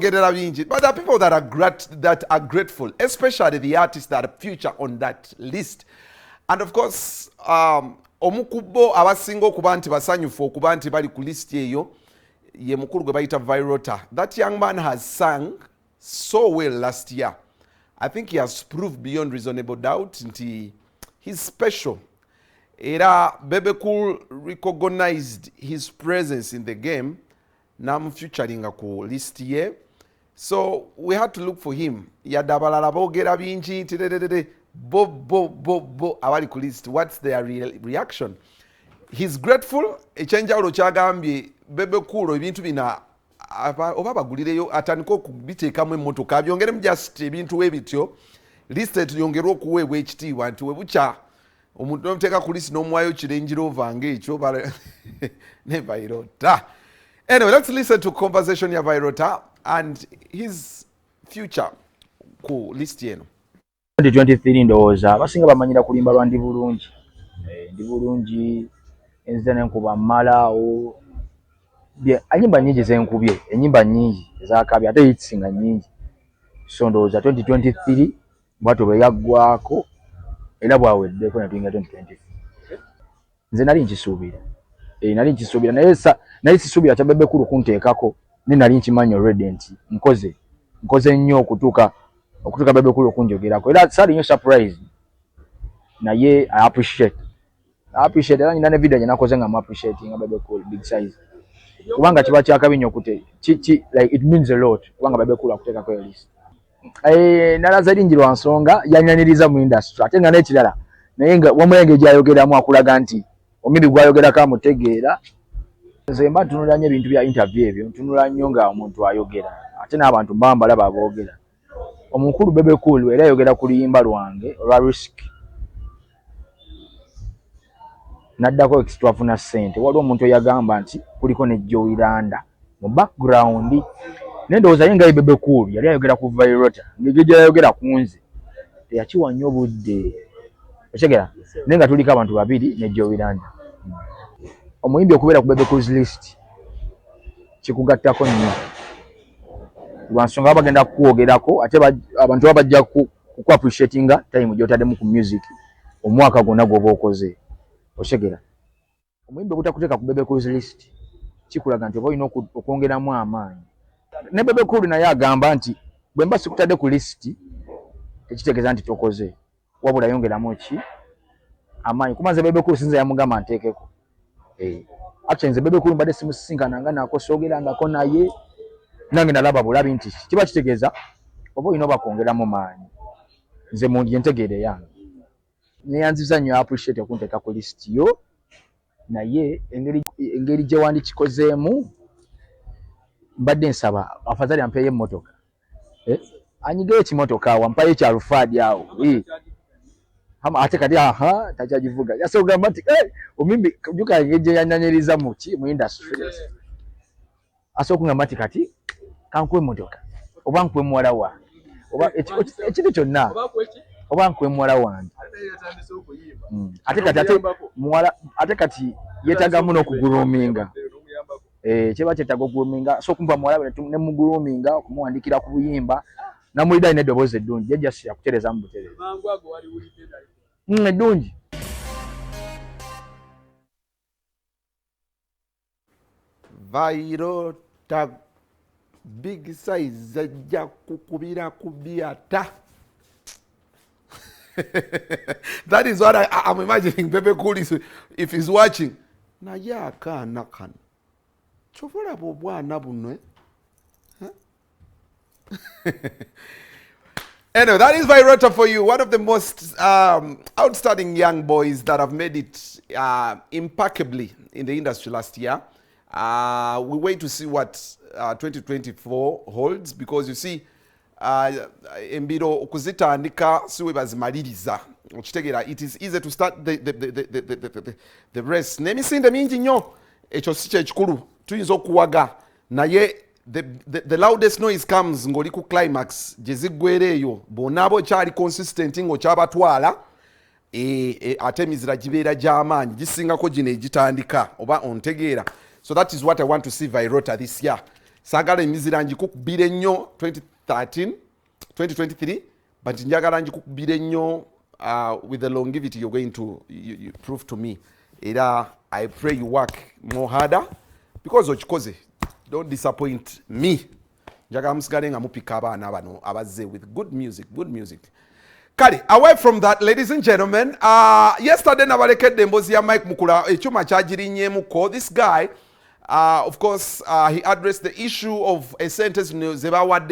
Batwogerera bingi, but there are people that are grateful, especially the artists that feature on that list. And of course, omu ku bo abasinga okuba nti basanyufu okuba nti bali ku list eyo ye mukulu gwe bayita Vyroota. That young man has sung so well last year. I think he has proved beyond reasonable doubt nti he's special. Era Bebe Cool recognized his presence in the game n'amufeaturinga ku list ye, so we had to look for him. Yadde abalala boogera bingi nti rererere, bo bo bo bo abali ku list, what's their reaction? He's grateful. Ekyenjawulo kyagambye Bebe Cool ebintu bino oba bagulireyo atandike okubiteekamu emmotoka byongeremu just ebintu we bityo, list etuyongerwe okuweebwa ekitiibwa nti webukya omuntu nomuteeka ku list n'omuwayo ki Range Rover ng'ekyo ne Vyroota. Anyway, let's listen to conversation ya Vyroota and his future ku list eno. 2023 ndowooza abasinga bamanyira kulimba lwa ndi bulungi. Ndi bulungi enziza nenkuba mmalaawo. Enyimba nnyingi zenkubye, enyimba nnyingi ezakabye ate hits nga nnyingi, so ndowooza 2023 bwatyo bwe yaggwako era bwaweddeko ne tuyingira 2024. Nze nali nkisuubira, nali nkisuubira, naye naye sisuubira kya Bebe Cool kunteekako, naye nali nkimanyi already nti nkoze nnyo okutuuka Bebe Cool okunjogerako, era saali nnyo surprise, naye I appreciate. Era nina ne video gye nakoze nga mu appreciating Bebe Cool Big Size, kubanga kiba kyakabi nnyo okute ki, like it means a lot kubanga Bebe Cool akuteekako list. Nalaza lingi lwa nsonga yanyaniriza mu industry, ate nga n'ekirala naye nga wamu engeri gy'ayogeramu akulaga nti omubiri gw'ayogerako amutegeera. Nze mba ntunula nnyo ebintu bya interview ebyo, ntunula nnyo nga omuntu ayogera, ate n'abantu mba mbalaba aboogera. Omukulu Bebe Cool era ayogera ku luyimba lwange olwa Risk, n'addako ex twafuna ssente. Waliwo omuntu eyagamba nti kuliko ne Jowy Landa mu background, naye ndowooza ye nga ye Bebe Cool yali ayogera ku Vyroota, ng'engeri gy'ayogera ku nze teyakiwa nnyo budde, okitegeera, naye nga tuliko abantu babiri ne Jowy Landa. Omuyimbi okubeera ku Bebe Cool's list kikugattako nnyo lwa nsonga baba bagenda kukwogerako, ate abantu baba bajja kuku appreciatinga time gy'otaddemu ku music omwaka gwonna gw'oba okoze, okitegeera. Omuyimbi obutakuteeka ku Bebe Cool's list kikulaga nti oba olina okwongeramu amaanyi. Ne Bebe Cool naye agamba nti bwe mba sikutadde ku list tekitegeeza nti tokoze, wabula yongeramu ki amaanyi, kuba nze Bebe Cool sinze yamugamba nteekeko. Actually nze Bebe Cool mbadde simusisinkananga nako, soogerangako naye, nange nalaba bulabi nti kiba kitegeeza oba olina oba kwongeramu maanyi. Nze mu ntegeera yange neyanziza nnyo appreciate okunteeka ku list yo, naye engeri gye wandikikozeemu mbadde nsaba afadhali ampeeyo emmotoka, anyigeyo ekimotoka awo ampayo ekyalufaadi awo. Ate kati aha takyagivuga, yasobola okugamba nti omimbi juka engeri gye yanyanyiriza mu ki mu industry, asobola okugamba nti kati kankuwe emmotoka oba nkuwe muwala wange oba ekintu kyonna oba nkuwe muwala wange. Ate kati ate muwala ate kati yeetagamu n'okugroominga, kiba kyetaaga okugroominga, so okumpa muwala we ne mugroominga okumuwandikira ku buyimba namulida alina eddoboozi eddungi, ye just yakutereezamu butereeza eddungi. Vyroota Big Size ajja kukubira ku byata. That is what I'm imagining Bebe Cool is, if he's watching. Naye akaana kano kyova olaba obwana buno, eh? Anyway, that is Vyroota for you, one of the most outstanding young boys that have made it impeccably in the industry last year. We wait to see what 2024 holds, because you see, embiro okuzitandika si we bazimaliriza, okitegeera. It is easy to start the race n'emisinde mingi nnyo, ekyo si kyekikulu, tuyinza okuwaga, naye the loudest noise comes ng'oli ku climax gye ziggwera eyo. Bw'onaaba okyali consistent ng'okyabatwala, ate emizira gibeera gy'amaanyi gisingako gino egitandika, oba ontegeera. So that is what I want to see Vyroota this year. Saagala emizira ngikukubire nnyo 2013 2023, but njagala ngikukubire nnyo with the longevity you're going to you prove to me. Era I pray you work more harder because okikoze. Don't disappoint me. Njagala musigale nga mupika abaana bano abazze with good music, good music. Kale, away from that, ladies and gentlemen, yesterday nabalekedde emboozi ya Mike Mukula. Ekyuma kyagirinyemuko. This guy, of course, he addressed the issue of esente zino ze bawadde.